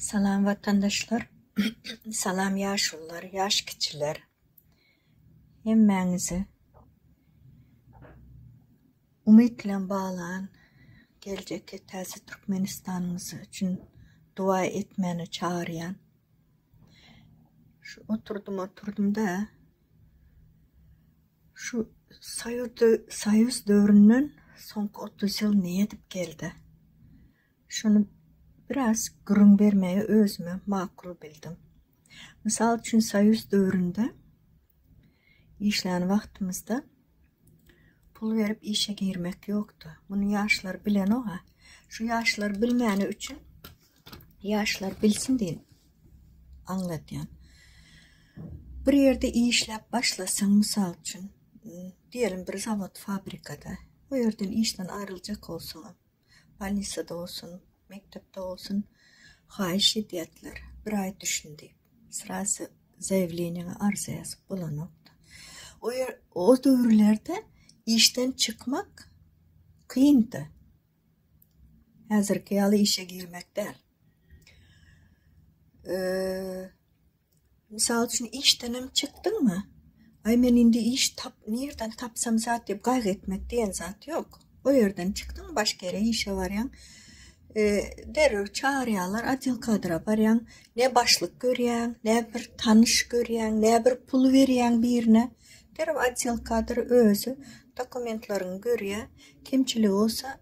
Salam watandaşlar. Salam ýaşulular, ýaş kiçiler. Hemmäňize umyt bilen baglan geljekki täze Türkmenistanymyz üçin dua etmäne çagyrýan. Şu oturdym oturdym-da şu Soýuz döwründen soňky 30 ýyl ne edip geldi? Şony biraz gürrüň bermegi özüme makul bildim. Mysal üçin Soýuz döwründe işlän wagtymyzda pul berip işe girmek ýokdy. Muny ýaşlar bilenok-a. Şu ýaşlar bilmäni üçin ýaşlar bilsin diýip aňladýan. Bir ýerde işläp başlasaň, mysal üçin, diýelim bir zawod, fabrikada, o ýerden işden aýryljak bolsaňam, Bolnisada bolsun, mekdepde bolsun haýyş edýärdiler, bir aý düşün diýip. Srazy zaýawleniýaňa arza ýazyp bolanokdy. O ýer o döwürlerde işden çykmak kyndy. Häzirki ýaly işe girmek däl. Mysal üçin, işdenem çykdyňmy, aý men indi iş tap, nirden tapsam zat diýip gaýgy etmek diýen zat ýok. O ýerden çykdyň, başga ýere işe barýaň. Derrew çagyrýarlar, otdel kadra barýaň. Ne başlyk görýäň, ne bir tanyş görýäň, ne bir pul berýäň birine. Derrew otdel kadr özi dokumentleriňi görýär. Kemçiligi bolsa,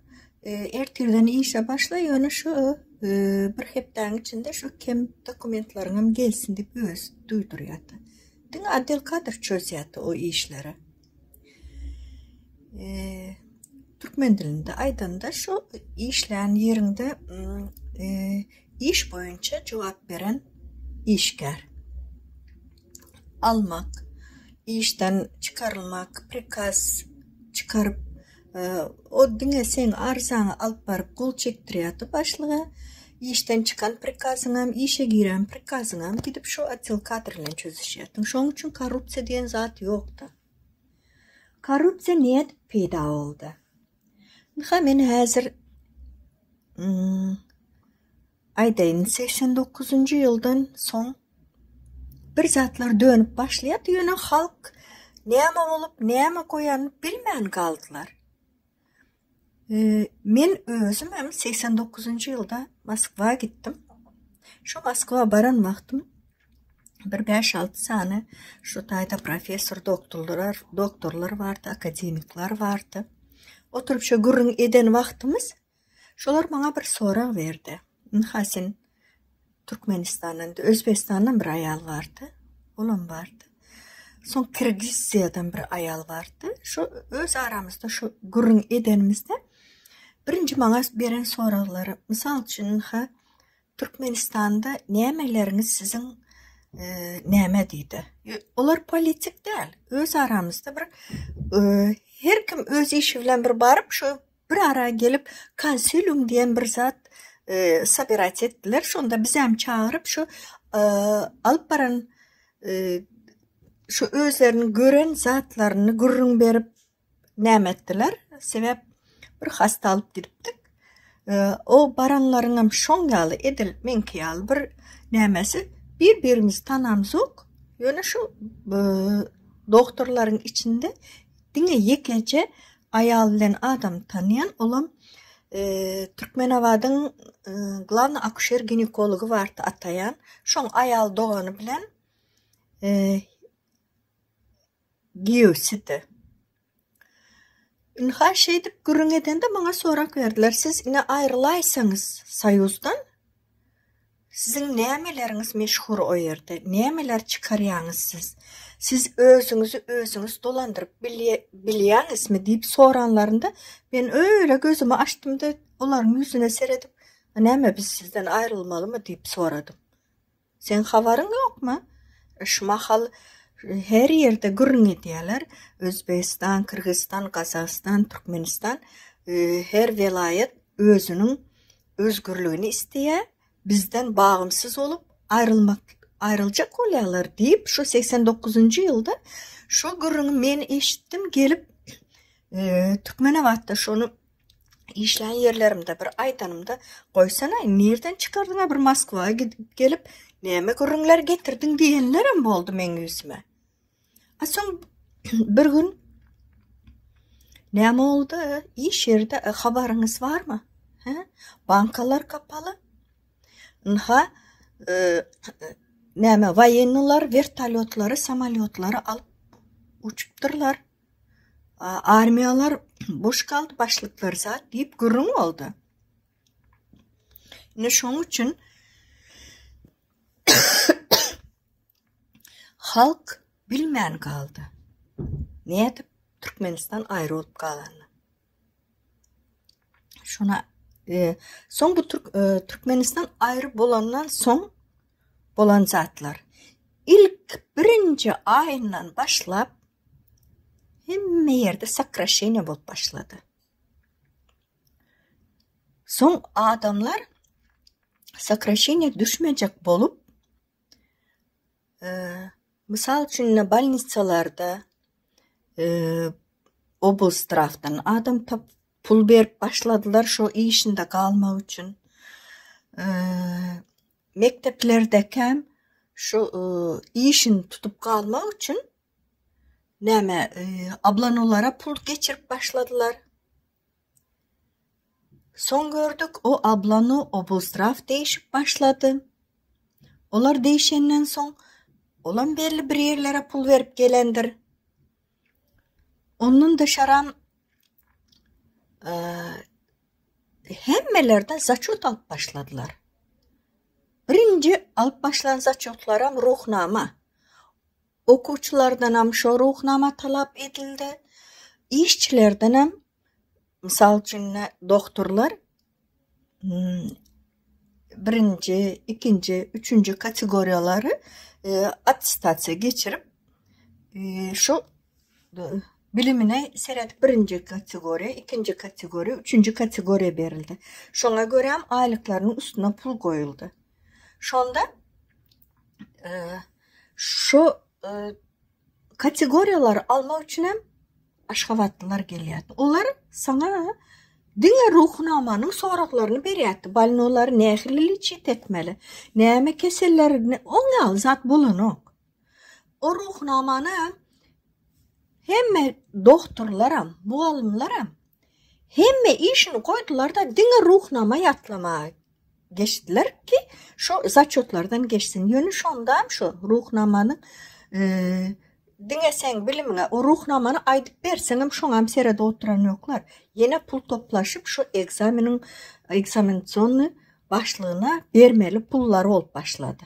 Ertirden işe başla, ýöne şu bir hepdäň içinde şu kem dokumentleriňem gelsin diýip özi duýdurýardy. Diňe otdel kadr çözýärdi o işleri. Türkmen dilinde aýdanda şu işlän ýeriňde iş boýunça jogap beren işgär. Almak, işden çykarylmak, prikaz çykaryp O diňe seň arzaňy alyp baryp gol çekdirýärdi başlyga. Işden çykan prikazyňam, işe giren prikazyňam gidip şo otdel kadr bilen çözüşýärdiň. Şoň üçin korrupsiýa diýen zat ýokdy. Korrupsiýa nädip peýda boldy? Ynha men häzir Aýdaýyn, 89-njy ýyldan soň bir zatlar dönüp başlaýardy, ýöne halk näme bolup, näme goýanyny bilmän galdylar. Men özümem 89-njy ýylda Moskwa gitdim. Şu Moskwa baran wagtym bir bäş-alty sany şu taýda professor doktorlar, doktorlar bardy, akademikler bardy. Oturyp şo gürrüň eden wagtymyz Şolar maňa bir sorag berdi. Ynha sen Türkmenistandan, Özbegistandan bir aýal bardy. Olam bardy. Soň Kirgiziýadan bir aýal bardy. Şo öz aramyzda şo gürrüň edenimizde birinji maňa beren soraglary, mysal üçin, ynha Türkmenistanda nämeleriňiz siziň näme diýdi. Olar politik däl. Öz aramyzda bir her kim öz işi bilen bir baryp şo Bir ara gelip konsilium diýen bir zat sobirать etdiler. Şonda bizem çagyryp şu alyp baran şu özleriniň gören zatlaryny gürrüň berip näme etdiler. Sebäp bir hasta alyp gidipdik. O baranlaryňam şoň ýaly edil meňki ýaly bir nämesi bir-birimizi tanamzok. Ýöne şu doktorlaryň içinde diňe ýekeje Aýal bilen adamy tanýan, olam Türkmenabadyň glawny akuşer ginekology bardy Ataýan. Şoň aýal dogany bilen giýewsidi. Ynha şeýdip gürrüň edende maňa sorag berdiler, siz ine aýrylaýsaňyz Soýuzdan, Siziň nämeleriňiz meşhur o ýerde? Nämeler çykarýaňyz siz? Siz özüňizi özüňiz dolandyryp bilýäňizmi diýip soranlarynda men öýle gözümi açdym-da olaryň ýüzüne seredip, näme biz sizden aýrylmalymy diýip soradym. Seň habaryň ýokmy? Şu mahal her ýerde gürrüň edýärler. Özbegistan, Kyrgyzystan, Gazagystan, Türkmenistan her welaýat özüniň özgürligini isleýär, bizden bagymsyz bolup aýrylmak aýryljak bolýarlar diýip şu 89-njy ýylda şo gürrüňi men eşitdim gelip Türkmenabatda şony. Işlän ýerlerimde bir aýdanymda, Goýsana, nirden çykardyň-a bir Moskwa gidip gelip, näme gürrüňler getirdiň diýenlerem boldy meň ýüzüme. A soň bir gün näme boldy, iş ýerde habaryňyz barmy? Hä? Bankalar kapaly. Ynha, näme, woýennylar wertolýotlary, samolýotlary alyp uçupdyrlar. Armiýalar boş galdy, başlyklar zat diýip gürrüň boldy. Ine şoň üçin halk bilmän galdy. Nädip Türkmenistan aýry bolup galanyny. Şona e, soň bu Türk, e, Türkmenistan aýry bolandan soň bolan zatlar. Ilk birinji aýyndan başlap hemme ýerde sokraşeniýe bolup başlady. Soň adamlar sokraşeniýe düşmejek bolup Mysal üçin, bolnisalarda oblstrafdan adam tapyp, pul berip başladylar şo işinde galmak üçin. Mekdeplerdekäm şu işini tutup galmak üçin näme ablanolara pul geçirip başladylar. Soň gördük, o ablany oblzdraw degşip başlady. Olar degşenden soň, olam belli bir ýerlere pul berip gelendir. Ondan daşaram hemmelerden zaçýot alyp başladylar. Birinji alyp başlan zaçýotlaram Ruhnama. Okuwçylardanam şo Ruhnama talap edildi. Işçilerdenem Mysal üçin, dogtorlar birinji, ikinji, üçünji kategoriýalary attestasiýa geçirip, şu bilimine seredip birinji kategoriýa, ikinji kategoriýa, üçünji kategoriýa berildi. Şoňa görä aýlyklarynyň üstüne pul goýuldy. Şonda şu kategoriýalary almak üçinem Aşgabatlylar gelýärdi. Olar saňa diňe Ruhnamanyň soraglaryny berýärdi. Bolnolary nähili liçit etmeli? Näme keseller, oň ýaly zat bolanok. O Ruhnamany hemme dogtorlaram, mugallymlaram hemme işini goýdular-da, diňe Ruhnama ýatlamaga geçdiler ki, şo zaçýotlardan geçsin. Ýöne şondam şo Ruhnamanyň diňe seň bilimiňe o Ruhnamany aýdyp berseňem şoňam seredip oturan ýoklar. Ýene pul toplaşyp şo ekzameniň ekzamensionnyý başlygyna bermeli pullary bolup başlady.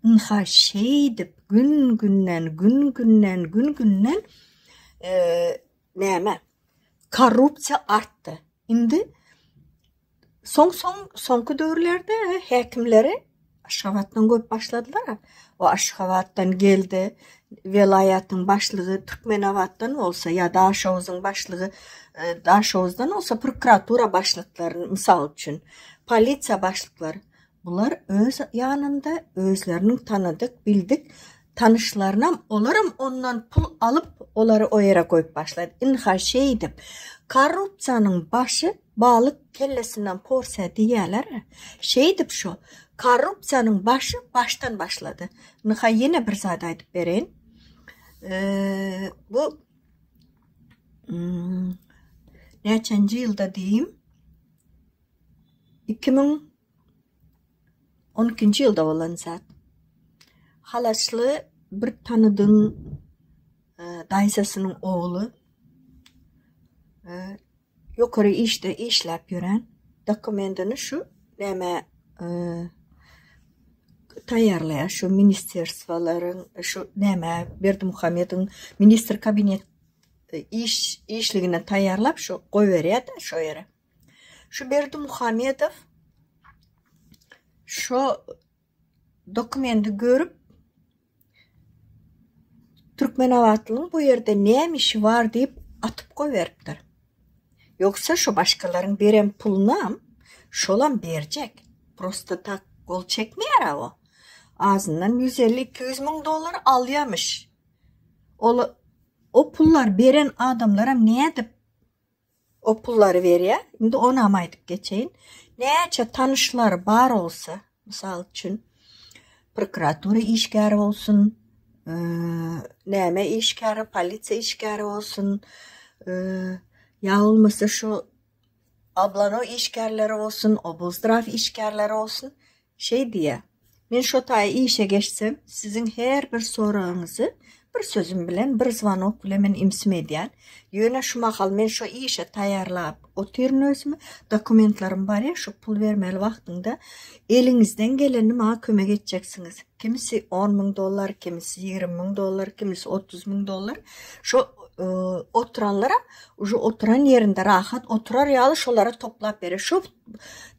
Ynha şeýdip gün-günden, gün-günden, gün-günden näme korrupsiýa artdy. Indi Soň-soň, soňky döwürlerde häkimleri Aşgabatdan görüp başladylar. O Aşgabatdan geldi, welaýatyň başlygy Türkmenabatdan bolsa ýa Daşoguzyň başlygy e, Daşoguzdan bolsa prokuratura başlyklary mysal üçin, polisiýa başlyklary bular öz ýanynda özleriniň tanadyk, bildik tanyşlarynam olaram ondan pul alyp olary o ýere goýup başlady. Ynha şeýdip korrupsiýanyň başy Balyk kellesinden porsiýa diýýäler-ä. Şeýdip şo korrupsiýanyň başy başdan başlady. Ynha ýene bir zat aýdyp bereýin. Bu näçenji ýylda diýeyim? 2012-nji ýylda bolan zat. Halaçly bir tanydyň daýzasynyň ogly Ýokary işde işläp ýören dokumendini şu näme taýýarlaýar şu ministerstwalaryň şu näme Berdimuhamedowyň ministr kabinet iş işligine taýýarlap şu goýberýär-de şo ýere. Şu Berdimuhamedow şo Dokumendi görüp, Türkmenabatlynyň bu ýerde näme işi bar diýip atyp goýberipdir. Ýogsa şo başgalaryň beren pulunam şolam berjek. Prosta tak gol çekmeýär-ä o. Azyndan 150-200 müň dollar alýamyş. Ol o pullar beren adamlaram nädip? o pullary berýär? Indi onam aýdyp geçeýin. Näçe tanyşlary bar bolsa, mysal üçin, prokuratura işgäri bolsun, näme işgäri, polisiýa işgäri bolsun, ýa bolmasa şu oblano işgärleri bolsun, oblzdraw işgärleri bolsun, Şeý diýýär, Men şo taýy işe geçsem, siziň her bir soragyňyzy bir sözüm bilen, bir zwonok bilen men imsim edýän. Ýöne şu mahal men şo işe taýýarlap otyryn özümi, dokumentlerim bar ýa, şu pul bermeli wagtyňda eliňizden gelenini maňa kömek etjeksiňiz. Kimisi on müň dollar, kimisi 20 müň dollar, kimisi 30 müň dollar. Şo oturanlaram uje oturan ýerinde rahat oturar ýaly şolara toplap berýär. Şo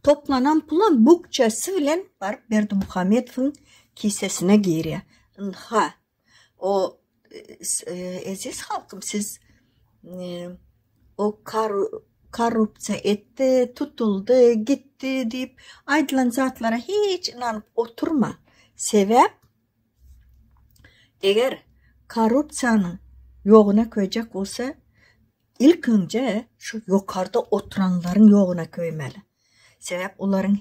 Toplanan pulam bukjasy bilen baryp Berdimuhamedowyň kisesine girýär. Ynha, o eziz halkym siz o korrupsiýa etdi, tutuldy, gitdi diýip aýdylan zatlara hiç ynanyp oturma. Sebäp eger korrupsiýanyň ýoguna köýjek bolsa Ilk önje şu ýokarda oturanlaryň ýoguna köýmeli. Sebäp olaryň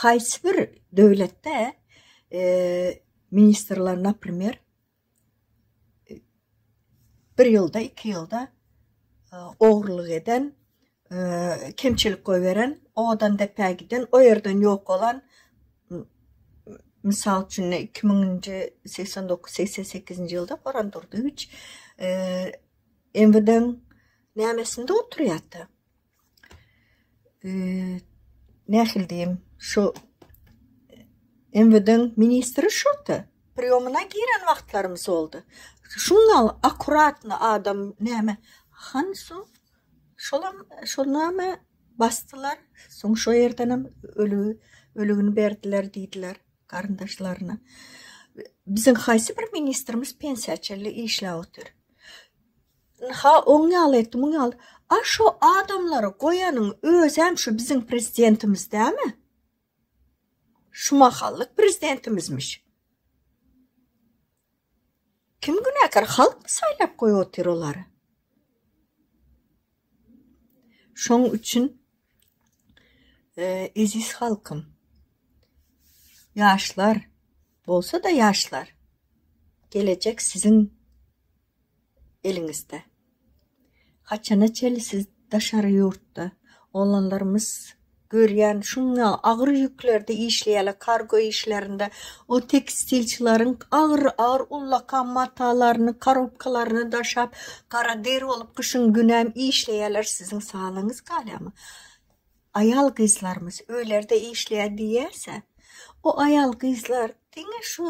haýsy bir döwletde ministrler naprimer bir ýylda iki ýylda ogurlyk eden kemçilik goýberen owadan depä giden o ýerden ýok bolan mysal üçin iki müňünji 89 88-nji ýylda Goran Durdyýewiç MWD-iň nämesinde oturýardy. Nähili diýeyim, şu MWD-iň ministri şurdy. Priýomyna giren wagtlarymyz boldy. Şuňňal akkuratny adam näme, hany şu, şolam, şol näme basdylar, soň şo ýerdenem ölügi, ölügini berdiler diýdiler garyndaşlaryna. Biziň haýsy bir ministrimiz pensiýa çenli işläp otyr. Ynha, oň ýaly etdi, muň ýaly. A şo adamlary goýanyň özem şu biziň prezidentimiz dämi? Şu mahallyk prezidentimizmiş. Kim günäkär? Halkmy saýlap goýup otyr olary? Şoň üçin eziz halkym, ýaşlar bolsa-da ýaşlar, gelejek siziň eliňizde. Haçana çenli siz daşary ýurtda oglanlarymyz görýän şuňa agyr ýüklerde işleýärler kargo işlerinde o tekstilçileriň agyr agyr ullakan matalaryny korobkalaryny daşap gara der bolup gyşyň günäm işleýärler siziň saglygyňyz galýarmy aýal gyzlarymyz öýlerde işleýär diýýärse o aýal gyzlar diňe şu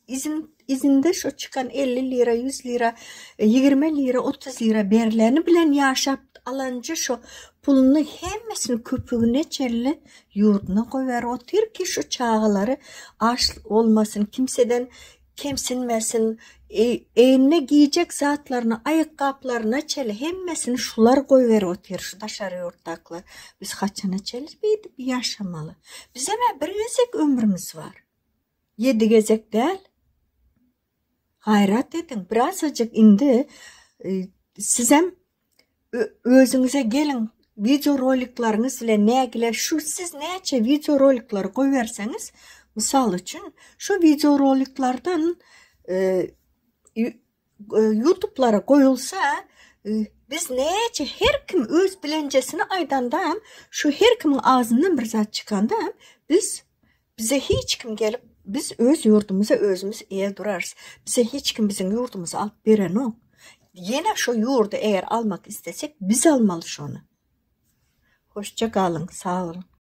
izin izinde şu çykan 50 lira 100 lira 20 lira 30 lira berleni bilen ýaşap alanja şu puluny hemmesini köpügine çenli ýurduna goýber otyr ki şu çagalary aç olmasyn kimseden kemsinmesin egnine giýjek zatlaryny aýakgaplaryna çenli hemmesini şular goýberip otyr şu daşary ýurtdakylar biz haçana çenli beýdip ýaşamaly bizem-ä bir gezek ömrümiz bar ýedi gezek däl gaýrat ediň birazajyk indi sizem özüňize geliň wideo roliklaryňyz bilen nägile şu siz näçe wideo roliklary goýberseňiz mysal üçin şu wideo roliklerden ýutublara goýulsa biz näçe her kim öz bilenjesini aýdanda şu her kimiň agzyndan bir zat çykanda biz Bize hiç kim gelip, biz öz ýurdumyza özümiz eýe durarys. Bize hiç kim biziň ýurdumyzy alyp berenok. Ýene şo ýurdy eger almak islesek, biz almaly şony. Hoşça galyň, sag boluň.